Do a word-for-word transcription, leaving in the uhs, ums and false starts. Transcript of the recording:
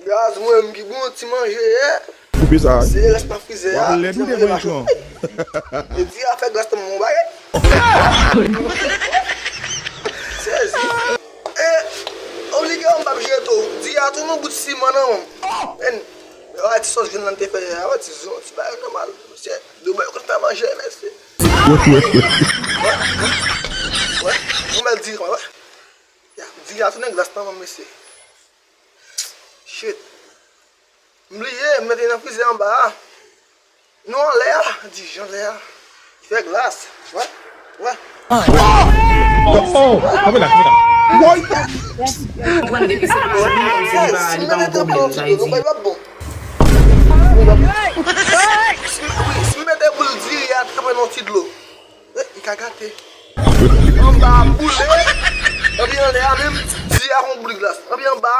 Gaz, mwen menm ki bon ti manje, eh. Koupe sa. Se rès nan frizè a. W ap lèd wi devan ekran. E di a fè glas nan mwen bagay. Sezi. E oblige m p ap jere tou. Di a tou nan bout siman nan men. En. Wè ti sòs vin nan te fè a, wè ti zon, ti bagay nòmal. Se de bòy konn fè manje, mesye. Wè. Ou mèt di, wè. Ya, di a tou nan glas nan men, mesye. Shit. M bliye, m mete nan frizè anba a. Nou anlè a, di jan anlè a. Li fè glas. Wè, wè. Oh, oh, kanpe la, kanpe la. Woy! Si m mete tranpe nan ti dlo, nou bay wap bon. Si m- wi, si m mete boul diri a tranpe nan ti dlo. Eh, li ka gate. Anba a boule. Epi anlè a menm, di a yon boul glas. Epi anba a